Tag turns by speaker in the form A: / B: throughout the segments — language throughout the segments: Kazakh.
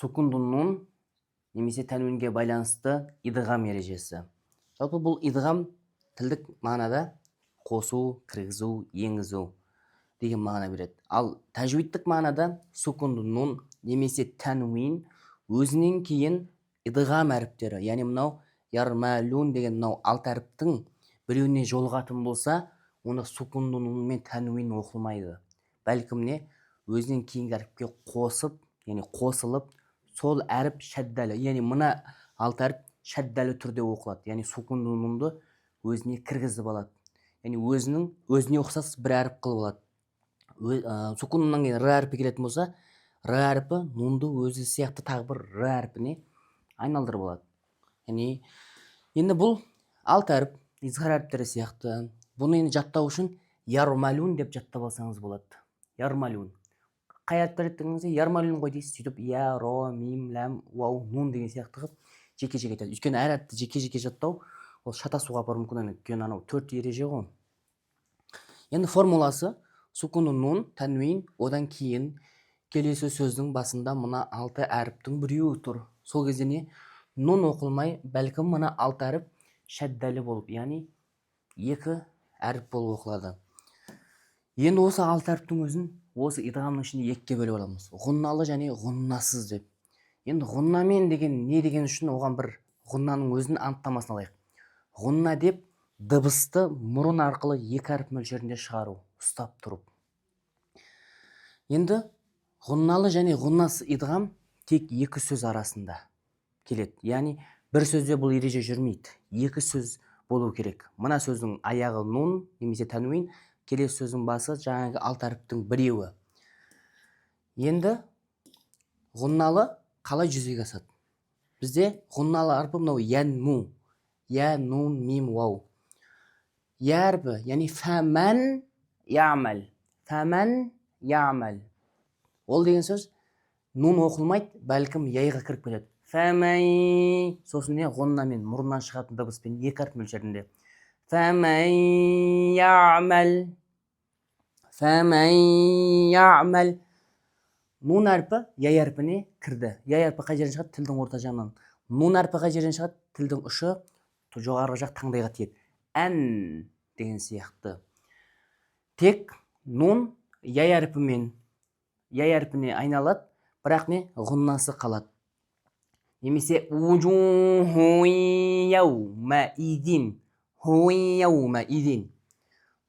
A: Сукунду нун немесе тәнуинге байланысты идғам ережесі. Жалпы, бұл идғам тілдік мағынада қосу, кіргізу, енгізу деген мағына береді. Ал тәжвидтік мағынада сукунду нун немесе тәнуин өзінен кейін идғам әріптері, яғни мынау ярмалун деген мынау алты әріптің біреуіне жолығатын болса, онда сукунду нун мен тәнуин оқылмайды, бәлкім не, өзінен кейінгі әріпке қосып, яғни қосылып, сол әріп шәддәлі, яғни мына алты әріп шәддәлі түрде оқылады, яғни сукунду нунды өзіне кіргізіп алады, яғни өзінің өзіне ұқсас бір әріп қылып алады. Сукун нуннан кейін р әрпі келетін болса, р әрпі нунды өзі сияқты тағы бір р әрпіне айналдырып алады. Яғни енді бұл алты әріп изхар әріптері сияқты. Бұны енді жаттау үшін ярмалун деп жаттап алсаңыз болады. Ярмалун қай әріптер айттыңыз? Ярмалун ғой дейсіз. Сөйтіп я, ро, мим, ләм, уау, нун деген сияқты қылып жеке жеке айтады. Өйткені әр әріпті жеке жеке жаттау ол шатасуға апаруы мүмкін, өйткені анау төрт ереже ғой. Енді формуласы: сукуну нун, тәнуин, одан кейін келесі сөздің басында мына алты әріптің біреуі тұр. Сол кезде не, нун оқылмай, бәлкім мына алты әріп шәддәлі болып, яғни екі әріп болып оқылады. Енді осы алты әріптің өзін осы идғамның ішінде екіге бөліп аламыз: ғұнналы және ғұннасыз деп. Енді ғұннамен деген не деген үшін оған бір ғұннаның өзінің анықтамасын алайық. Ғұнна деп дыбысты мұрын арқылы екі әріп мөлшерінде шығару, ұстап тұрып. Енді ғұнналы және ғұннасыз идғам тек екі сөз арасында келеді, яғни бір сөзде бұл ереже жүрмейді, екі сөз болу керек. Мына сөздің аяғы нун немесе тәнуин, келесі сөздің басы жаңағы алты әріптің біреуі. Енді ғұнналы қалай жүзеге асады? Бізде ғұнналы әрпі мынау янму, я, нун, мим, вау. Я әрпі, яғни фәмән ямәл, фәмән ямәл. Ол деген сөз нун оқылмайды, бәлкім яйға кіріп кетеді. Фәмәй, сосын не, ғұннамен, мұрыннан шығатын дыбыспен, екі әріп мөлшерінде. Фәмән ямәл, фәмән ямәл. Нун әрпі яй әрпіне кірді. Яй әрпі қай жерден шығады? Тілдің орта жағынан. Нун әрпі қай жерден шығады? Тілдің ұшы жоғарғы жақ таңдайға тиеді, ән деген сияқты. Тек нун яй әрпімен, яй әрпіне айналады, бірақ не, ғұннасы қалады. Немесе яумаидин, яумаидин.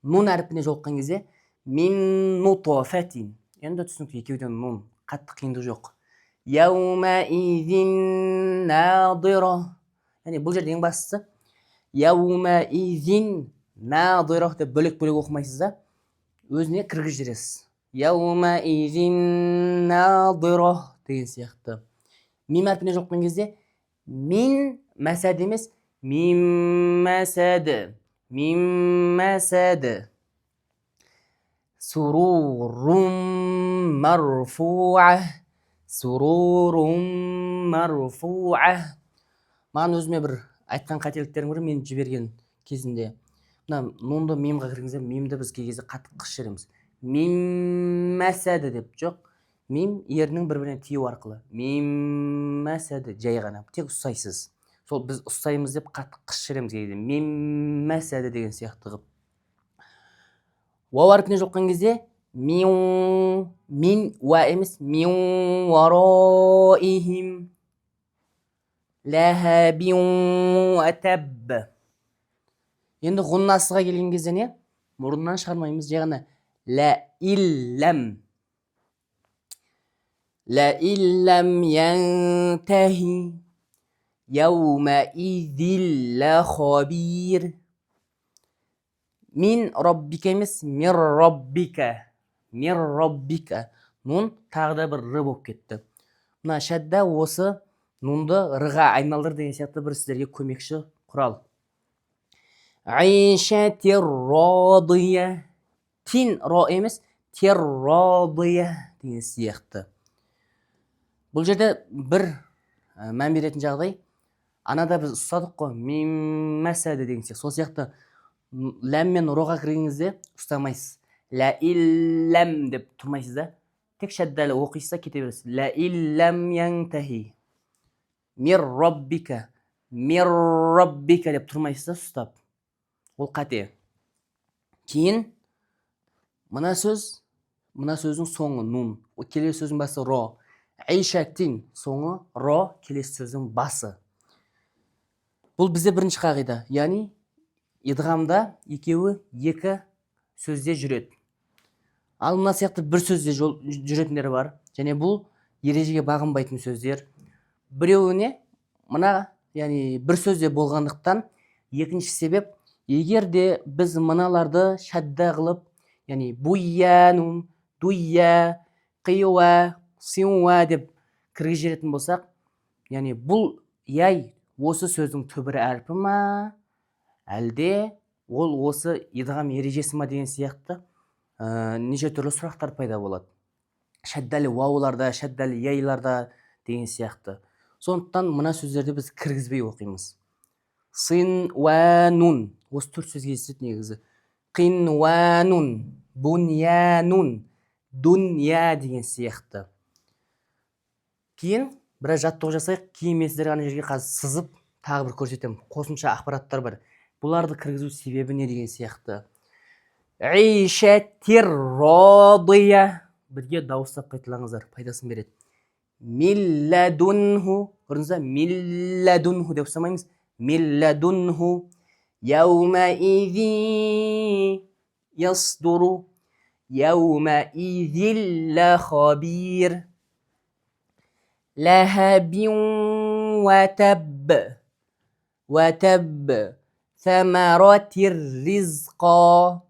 A: Нун әрпіне жолыққан кезде мин нутфатин. Енді түсінікті, екеуден нун, қатты қиындық жоқ. Яумаидин надира. Яғни бұл жерде ең бастысы яумаидин надира деп бөлек бөлек оқымайсыз да, өзіне кіргізіп жібересіз. Яумаидин надира деген сияқты. Мим әрпіне жолыққан кезде мин мәсәд емес, мим мәсәд, мим мәсәд. Сурурум марфуа, сурурум марфуа. Маған өзіме бір айтқан қателіктердің бірі, мен жіберген кезінде мына нунды мимға кірген кезде, мимді біз кей кезде қатты қысып жібереміз, мим мәсәді деп. Жоқ, мим еріннің бір біріне тию арқылы мим мәсәді, жай ғана тек ұстайсыз. Сол біз ұстаймыз деп қатты қысып жібереміз кей кезде, мим мәсәді деген сияқты қылып. Уау әрпіне жолыққан кезде миу, мин уа емес, мин вараихим ләһабин уа. Енді ғұннасызға келген кезде не, мұрыннан шығармаймыз, жай ғана лә илләм, лә илләм янтахи, яумаизил ләхабир. Мин роббика емес, мир роббика, мир роббика. Нун тағы да бір р болып кетті. Мына шәдда осы нунды рға айналдыр деген сияқты бір сіздерге көмекші құрал. Айшатир радия, тин ро емес, тер радия деген сияқты. Бұл жерде бір мән беретін жағдай: анада біз ұстадық қой, мим мәсәді деген сияқты. Сол сияқты ләм мен роға кірген кезде ұстамайсыз, лә илләм деп тұрмайсыз да, тек Тек шәддәлі оқисыз да кете бересіз. Ла иллам янтахи мир роббика, мир роббика деп тұрмайсыз да ұстап. Ол қате. Кейін мына сөз, мына сөздің соңы нун. О, келесі сөздің басы ро. Айшатин соңы ро, келесі сөздің басы. Бұл бізде бірінші қағида. Яғни идғамда екеуі екі сөзде жүреді. Ал мына сияқты бір сөзде жүретіндер бар. Және бұл ережеге бағынбайтын сөздер. Біреуіне мына, яғни бір сөзде болғандықтан, екінші себеп, егер де біз мыналарды шәдда қылып, яғни буйянун, дуйя, қиуа, сиуа деп кіргізіп жіберетін болсақ, яғни бұл яй осы сөздің түбір әрпі ма, әлде ол осы идғам ережесі ма деген сияқты неше түрлі сұрақтар пайда болады. Шәддәлі уауларда, шәддәлі яйларда деген сияқты. Сондықтан мына сөздерді біз кіргізбей оқимыз. Син, уа, нун. Осы төрт сөз кездеседі негізі. Қин, уа, нун, буньянун, дунья деген сияқты. Кейін біраз жаттығу жасайық. Кейін мен сіздерге ана жерге қазір сызып тағы бір көрсетемін. Қосымша ақпараттар бар. Бұларды кіргізу себебі не деген сияқты. Ишатир радия. Бірге дауыстап қайталаңыздар, пайдасын береді. Милладунху. Көрдіңіз ба? Милладунху деп ұстамаймыз. Милладунху. Яумаизи ясдуру. Яумаизил лахабир. Лахабин уатаб. Уатаб. Самаратир ризқа.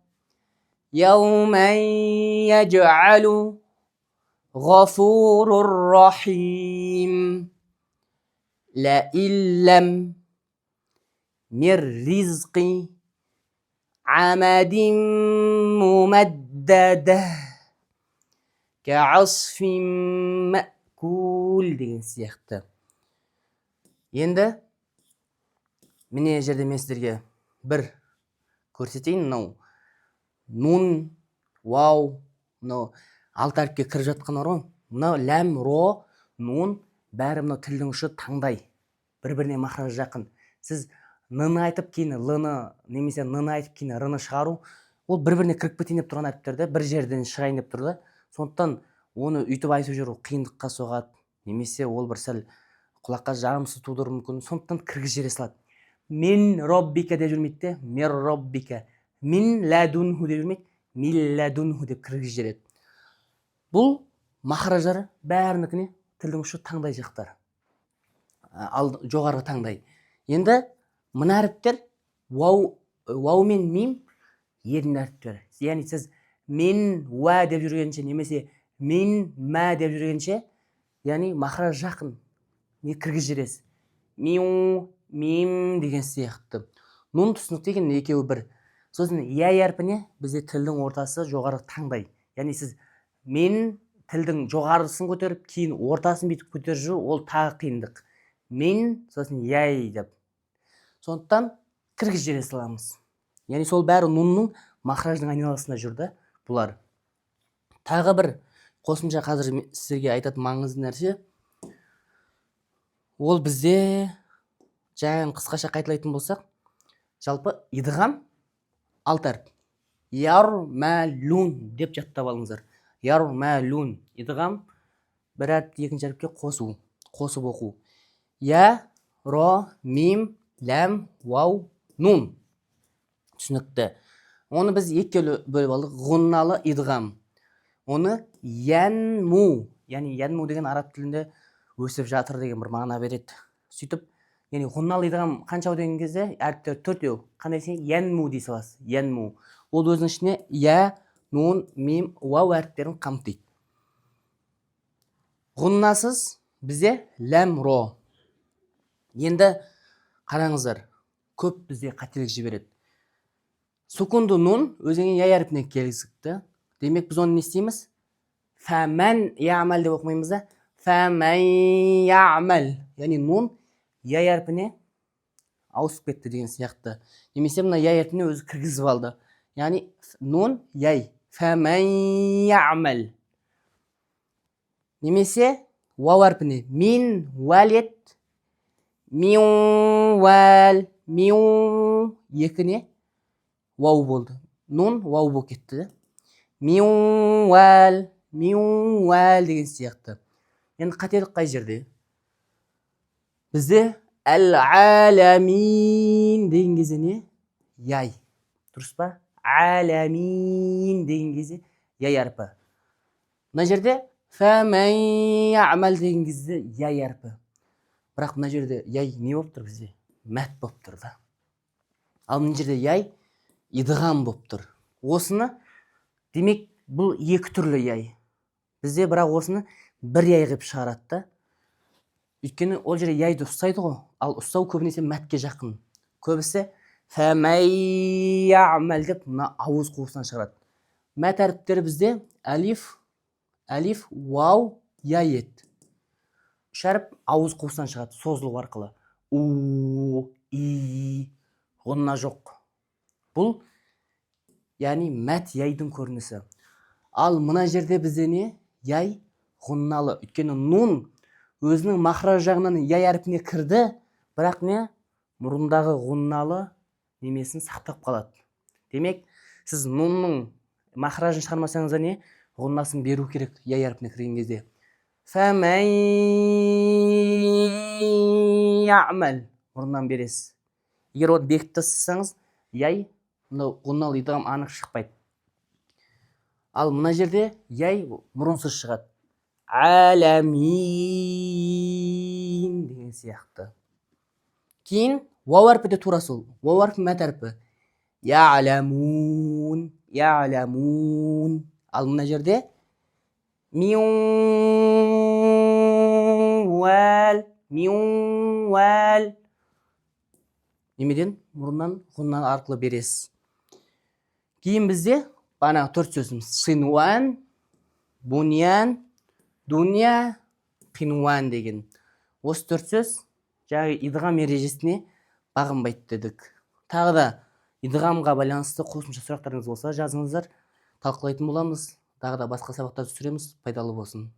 A: Яуман яджалу ғафурур рахим. Ла иллам мир ризқи амадин мумаддада каасфин маъкул деген сияқты. Енді міне жерде мен сіздерге бір көрсетейін. Мынау нун, вау, мынау алты әріпке кіріп жатқан бар ғой. Мынау ләм, ро, нун бәрі мынау тілдің ұшы таңдай, бір біріне махраж жақын. Сіз н-ны айтып кейін л-ны немесе н-ны айтып кейін р-ны шығару, ол бір біріне кіріп кетейін деп тұрған әріптер де, бір жерден шығайын деп тұр да. Сондықтан оны өйтіп айтып жүру қиындыққа соғады немесе ол бір сәл құлаққа жағымсыз тудыруы мүмкін. Сондықтан кіргізіп жібере салады. Мин роббика деп жүрмейді де, мир роббика, мин ләдунху деп жүрмейді, милладунху деп кіргізіп жібереді. Бұл махраждары бәрінікіне тілдің ұшы таңдай жақтар, ал жоғарғы таңдай. Енді мына әріптер вау, вау мен мим ерін әріптері. Яғни сіз мин уа деп жүргенше немесе мин мә деп жүргенше, яғни махраж жақын, не кіргізіп жібересіз, миу, мим деген сияқты. Нун түсінікті екен, екеуі бір. Сосын яй әрпіне бізде тілдің ортасы жоғарғы таңдай. Яғни сіз мен тілдің жоғарғысын көтеріп, кейін ортасын бүйтіп көтеріп жүру, ол тағы қиындық. Мен сосын яй деп, сондықтан кіргізіп жібере саламыз. Яғни сол бәрі нунның махраждың айналасында жүр да бұлар. Тағы бір қосымша қазір сіздерге айтатын маңызды нәрсе, ол бізде жаңағы қысқаша қайталайтын болсақ, жалпы идғам алты әріп. Ярмалун деп жаттап алыңыздар. Ярмалун. Идғам бір әріпті екінші әріпке қосу, қосып оқу. Я, ро, мим, ләм, вау, нун. Түсінікті. Оны біз екіге бөліп алдық. Ғұнналы идғам. Оны янму, яғни янму деген араб тілінде өсіп жатыр деген бір мағына береді. Сөйтіп, яғни ғұнналы идғам қаншау деген кезде әріптер төртеу. Қандай десе, янму дей саласыз. Янму. Ол өзінің ішіне я, нун, мим, вау әріптерін қамтиды. Ғұннасыз бізде ләм, ро. Енді қараңыздар, көп бізде қателік жібереді. Сукунды нун өзіңе я әрпіне келгізікті. Демек, біз оны не істейміз? Фәмән ямал деп оқымаймыз да, фәмән ямал. Яғни нун я әрпіне ауысып кетті деген сияқты. Немесе мына я әрпіне өзі кіргізіп алды. Яғни нун яй, фәмән ямал. Немесе уау әрпіне мин уәлет, миуәл, миу, екі не уау болды, нун уау болып кетті. Миуәл, миуәл деген сияқты. Енді қателік қай жерде? Бізде әл аламин деген кезде не? Яй. Дұрыс па? Аламин деген кезде яй әрпі. Мына жерде фәмән я'мал деген кезде яй әрпі. Бірақ мына жерде яй не болып тұр бізде? Мәт болып тұр да. Ал мына жерде яй идғам болып тұр. Осыны, демек, бұл екі түрлі яй. Бізде бірақ осыны бір яй қылып шығарады да. Өйткені ол жерде яйды ұстайды ғой. Ал ұстау көбінесе мәтке жақын. Көбісі фәмәй я'мал деп мына ауыз қуысынан шығарады. Мәт әріптері бізде әлиф, әлиф, уау, я, ет. Үш әріп ауыз қуысынан шығады созылу арқылы. У, и, ғұнна жоқ. Бұл яғни мәт яйдың көрінісі. Ал мына жерде бізде не? Яй ғұнналы. Өйткені нун өзінің махраж жағынан яй әрпіне кірді, бірақ не? Мұрындағы ғұнналы немесін сақтап қалады. Демек, сіз нунның махражын шығармасаңыз да не? Ғұннасын беру керек яй әрпіне кірген кезде. Фәмән я'мал мұрыннан бересіз. Егер оны бекітіп тастасаңыз, яй мынау ғұнналы идғам анық шықпайды. Ал мына жерде яй мұрынсыз шығады. Аламин деген сияқты. Кейін уау әрпі де тура сол. Уау әрпі мәт әрпі. Я'ламун, я'ламун. Ал мына жерде миуәл, миуәл. Немеден? Мұрыннан ғұннан арқылы бересіз. Кейін бізде бағанағы төрт сөзіміз: синуан, буньян, дуния, қинуан деген. Осы төрт сөз жаңағы идғам ережесіне бағынбайды дедік. Тағы да идғамға байланысты қосымша сұрақтарыңыз болса, жазыңыздар, талқылайтын боламыз. Тағы да басқа сабақтар түсіреміз. Пайдалы болсын.